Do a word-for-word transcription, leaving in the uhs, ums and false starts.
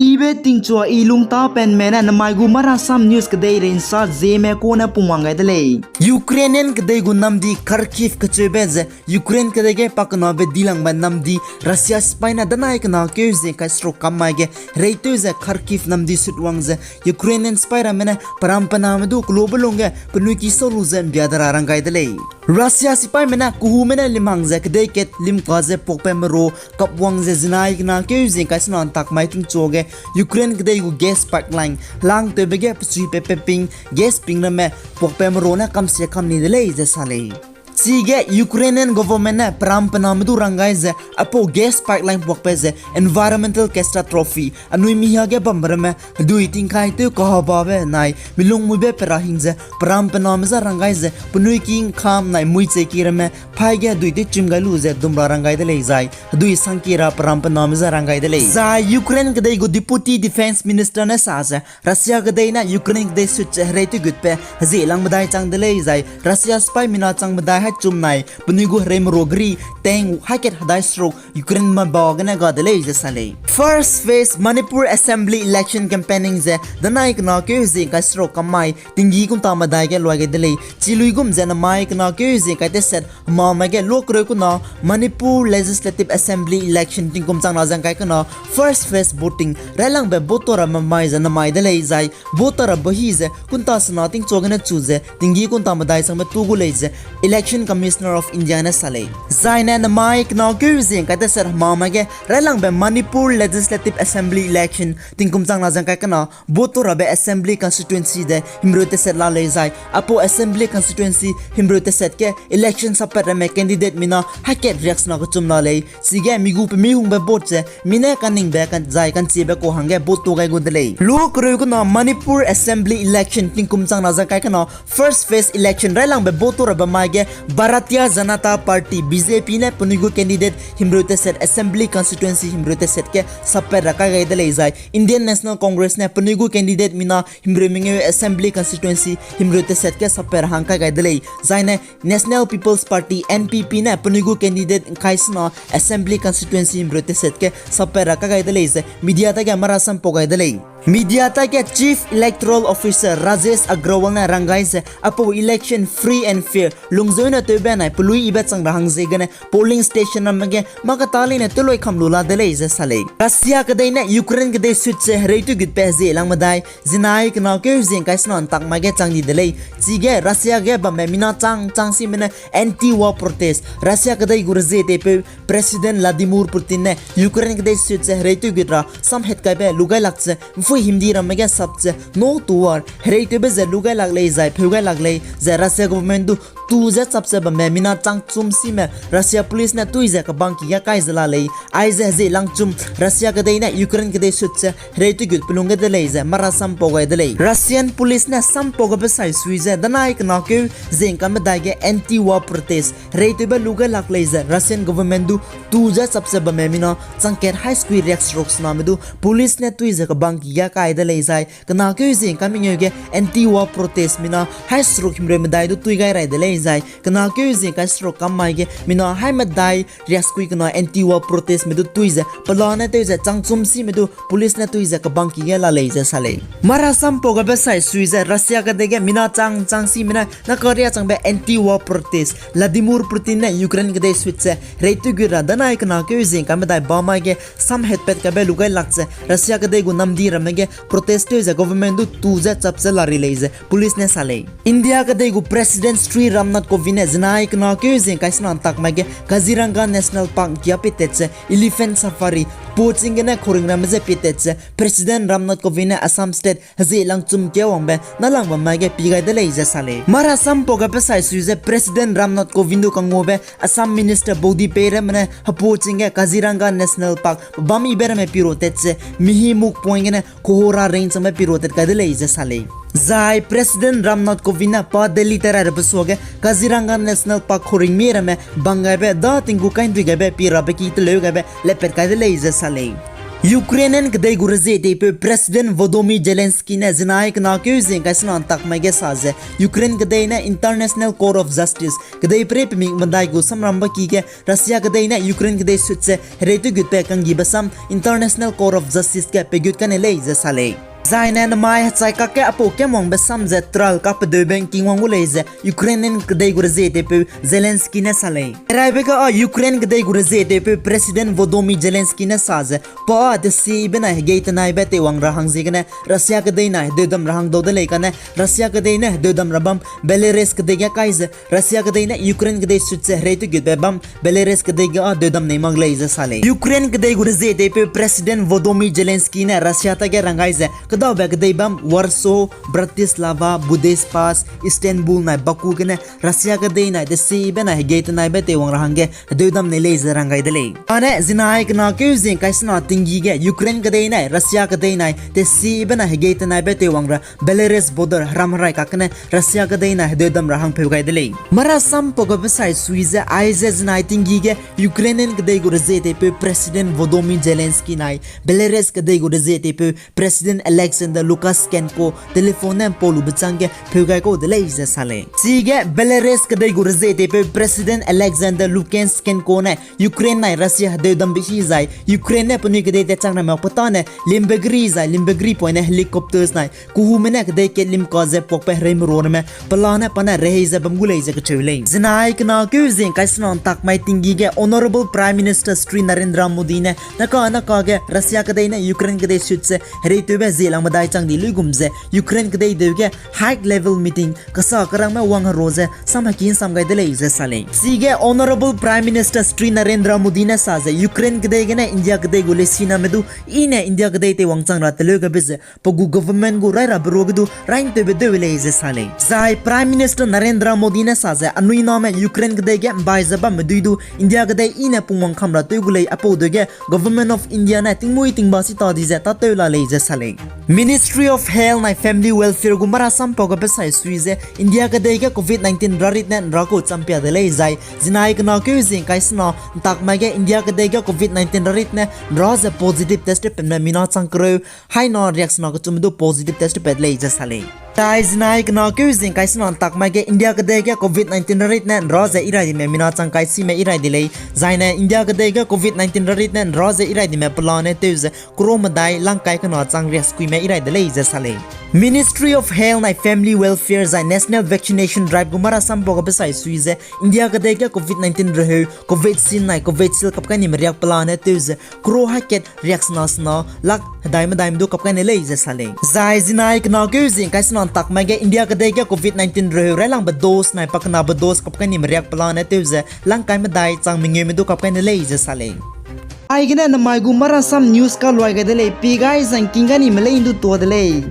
Ibe tingchua i lungtapenme ne namai gu Marasam News kedeirei nsa zieme kune pungwang gai de lei. Ukrainian kedei gu namdi Kharkiv kecheube ze Ukraine kedei ge pakenabe dilangbe namdi Russia sipai ne danai kena keu zie kai seruk kam mai ge hereitew ze Kharkiv namdi sutwang ze Ukrainian sipai ramme ne peram pename du kelobe lungge penui ki sau lu ze mbia de ra rang gai de lei. Russia sipaime ne kehume ne limhang ze kedei kat limka ze puakbe mero kapwang ze zinai kena keu zie kai sena ntak mai tingchua ge Ukraine kedei gu gas pipeline helangtewbe ge pechuipe peping gas ping ramme puakbe mero ne kamsia kam ni de lei ze sa lei. Chige Ukrainian government ne peram pename du rang gai ze aipau gas pipeline puakbe ze environmental catastrophe anui mihia ge bambe ramme hedui tingkai tew kahababe nai milungmuibe pe ra hing ze peram pename je rang gai ze penui ki ngkam nai mui cheki ramme phaî ge hedui tewchim gai lu ze dum ra rang gai de lei zai hedui sangki ra peram pename je rang gai de lei. Zai Ukraine kedei gu Deputy Defence Minister ne sa ze Russia kedei ne Ukraine kedei sut ze hereitew gutbe hezie lang medai chang de lei zai Russia sipai mina chang medai hachum nai penui gu herei mero geri tank haikat hedai seruk Ukraine meba gene ga de lei ze sa lei. First phase Manipur Assembly Election Campaigning ze danai kena keu hezie kai seruk kam mai tinggi kunta medai ge luai gai de lei. Chi luigum ze namai kena keu hezie kai teset hemamai ge luakreu kuna Manipur Legislative Assembly Election tingkum chang na zeng kai kena first phase voting railangbe vote to ramme mai ze namai de lei zai vote to rabe hi ze kunta sena tingchua gene chu ze tinggi kunta medai changbe tu gu lei ze Election Commissioner of India ne sa lei. Zai ne namai kena keu hezie kai teset hemamai ge railangbe Manipur Legislative Assembly Election tingkum chang na zeng kai kena vote to rabe assembly constituency de himreu teset la lei zai aipau assembly constituency himreu teset ge election sappat ramme candidate mina haikat riaksena kechum la lei. Chige mi gu pemi hungbe vote ze mi ne kaningbe zai kanchiebe kau hangge vote to gai gu de lei. Luakreu kuna Manipur Assembly Election tingkum chang na zeng kai kena first phase election railangbe vote to rabe mai ge Bharatiya Janata Party, B J P ne penui gu candidate himreu teset assembly constituency himreu teset ge sappat ra kai gai de lei zai Indian National Congress ne penui gu candidate mina himreu mengeu assembly constituency himreu teset ge sappat ra hang kai gai de lei. Zai ne National People's Party, N P P ne penui gu candidate ngkai sena assembly constituency himreu teset ge sappat ra kai gai de lei ze media ta ge marasam pau gai de lei. Media ta ge Chief Electoral Officer Rajesh Agrawal ne rang gai ze aipau election free and fair lungzeu ne tewbe nai pelui ibe chang ra hang ziegene polling station ramme ge mâ kata leine tewloi kam lu la de lei ze sa lei. Russia kedei ne Ukraine kedei sut ze hereitew gutbe hezie lang medai zinai kena keu hezie kai sena ntak mai ge chang di de lei. Chige Russia ge bambe mina chang chang sime ne anti-war protest, Russia kedei gu rezie teipeu President Vladimir Putin ne Ukraine kedei sut ze hereitew gut ra samhat kaibe lu gai lak ze mphui himdi ramme ge sap ze no to war hereitewbe ze lu gai lak lei zai pheu gai lak lei ze Russia government du tu ze chap ze bambe mina chang chum sime Russia police ne tui ze kebang ki ge kai ze la lei. Aize hezie lang chum Russia kedei ne Ukraine kedei sut ze hereitew gut pelung ge de lei ze marasam pau gai de lei. Russian police ne sam pau gabe sai sui ze danai kena keu zengka medai ge anti-war protest hereitewbe lu gai lak lei ze Russian government du tu ze chap ze bambe mina chang kat hai sekui riak seruk sename du police ne tui ze kebang ki ge kai de lei zai kena keu zengka mengeu ge anti-war protest mina hai seruk himreu medai du tui gai rai de lei zai kena keu zengka seruk kam mai ge mina hai medai riak sekui kena anti-war protest me du tui ze pelane tew ze chang chum sime du police ne tui ze kebang ki ge la lei ze sa lei. Marasam pau gabe sai sui ze Russia kedei ge mina chang chang sime ne nakaria changbe anti-war protest Vladimir Putin ne Ukraine kedei sut ze hereitew gut ra danai kena keu zengka medai ba mai ge samhatpat kaibe lu gai lak ze Russia kedei gu namdi ramme ge protest tew ze government du tu ze chap ze la ri lei ze police ne sa lei. India kedei gu President Shri Ram Nath Kovind ne zinai kena keu zengkai sena ntak mai ge Kaziranga National Park kia pietat ze elephant safari, pau ching gene khuring ramme je pietat ze President Ram Nath Kovind ne Assam State hezie lang chum kia wangbe nalangbe mai ge pi gai de lei ze sa lei. Marasam pau gabe sai sui ze President Ram Nath Kovind du kangube Assam Minister Baudipe ramme ne hepau ching ge Kaziranga National Park bam ibe ramme pirotat ze Mihimukh point gene Kohora range changbe pirotat kai de lei ze sa lei. Zai President Ram Nath Kovind ne pa Delhi terai rabe suage Kaziranga National Park khuring mie ramme bang gaibe da tinggu kaindui gaibe pi rabe ki teleu gaibe lepat kai de lei ze sa lei. Ukrainian kedei gu rezietewpeu President Volodymyr Zelensky ne zinai kena keu zing kaisena ntak mai ge sa ze, Ukraine kedei ne International Court of Justice, kedei perei pemik medai gu samrambe ki ge Russia kedei ne Ukraine kedei sut ze herei tegutbe kanggibe sam International Court of Justice ge pegut kane lei ze sa lei. Zaine namai hechai kakge apau kemwangbe sam ze trial kapedeube ngkingwang gu lei ze Ukrainian kedei gu rezietewpeu Zelensky ne sa lei. Heraibe ge a Ukraine kedei gu rezietewpeu President Volodymyr Zelensky ne sa ze, pa a tesibe nai hegei tenaibe teiwang ra hang ziegene Russia kedei nai hedeudam ra hang dau de lei kane, Russia kedei ne hedeudam ra bam Belarus kedei ge kai ze, Russia kedei ne Ukraine kedei sut ze herei tegutbe bam Belarus kedei ge a deudam nei mak lei ze sa lei. Ukraine kedei gu rezietewpeu President Volodymyr Zelensky ne Russia ta ge ranggai ze, kedaube kedei bam Warsaw, Bratislava, Budapest, Istanbul nai Baku gene Russia kedei nai tesibe nai hegei tenaibe teiwang ra hangge hedeudam nei lei ze ranggai de lei. Ane zinai kena keu zing kaisena tinggi ge Ukraine kedei nai Russia kedei nai tesibe nai hegei tenaibe teiwang ra Belarus border heram herai kakgene Russia kedei nai hedeudam ra hang pheu gai de lei. Marasam pau gabe sai sui ze aize zinai tinggi ge Ukrainian kedei gu rezietewpeu President Volodymyr Zelensky nai Belarus kedei gu rezietewpeu President Alexander Lukashenko telephone ne mpau lube chângge pheu gai kau de lei ze sa lei. Chige Belarus kedei gu rezietewpeu President Alexander Lukashenko ne Ukraine nai Russia hedeudambe hi zai Ukraine ne penui kedei tat chang ramme petane limbe geri zai limbe geri poine helicopters nai kuhume ne kedei kat lim ka ze puakbe hereimeruareme pelane pa ne rehei ze bam gu lei ze kacheu lei. Zinai kena keu zing kaisena ntak mai tinggi ge Honourable Prime Minister Shri Narendra Modi ne naka naka ge Russia kedei ne Ukraine kedei sut ze hereitewbe zielangbe dai chang di luigum ze Ukraine kedei deu ge high level meeting kasa kerangme wang hero ze sam heki nsam gai de lei ze sa lei. Chige Honourable Prime Minister Shri Narendra Modi ne sa ze Ukraine kedei gene India kedei gu lesiname du i ne India kedei teiwang chang ra teleu gabe ze pe gu government gu rai rabe ruage du raintewbe deu lei ze sa lei. Zai Prime Minister Narendra Modi ne sa ze anui name Ukraine kedei ge mbai ze bamme dui du India kedei i ne pungwang kam ra tew gu lei apau dege Government of India ne tingmuî tingba si ta di ze tâtew la lei ze sa lei. Ministry of Health nai Family Welfare gu marasam pau gabe sai sui ze India kedei ge covid nineteen rarit ne nra kau champia de lei zai zinai kena keu zing kaisena ntak mai ge India kedei ge covid nineteen rarit ne nra ze positive test tewpatme mina chang kereu haina riaksena kechume du positive test tewpat lei ze sa lei. Zai zinai kena keu zing kaisena ntak mai ge India kedei ge covid nineteen rarit ne nra ze iraidime mina chang kai sime irai de lei. Zaine India kedei ge covid nineteen rarit ne nra ze iraidime pelane tew ze crore medai lang kai kena chang riakskuime irai de lei ze sa lei. Ministry of Health nai Family Welfare zai National Vaccination Drive gu marasam pau gabe sai sui ze India kedei ge covid nineteen reheu Covaxin nai Covishield kap kai nime riak pelane tew ze crore hakat riaksena sena lak hedai medai me du kap kai ne lei ze sa lei. Zai zinai kena keu zing kaisena ntak mai ge India kedei ge covid nineteen reheu railangbe dose nai pakenabe dose kap kai nime riak pelane tew ze lang kai medai chang mengeu me du kap kai ne lei ze sa lei. Aigene namai gu marasam news kaluai gai de lei, pi gai zangking gai nime lei ndu tua de lei.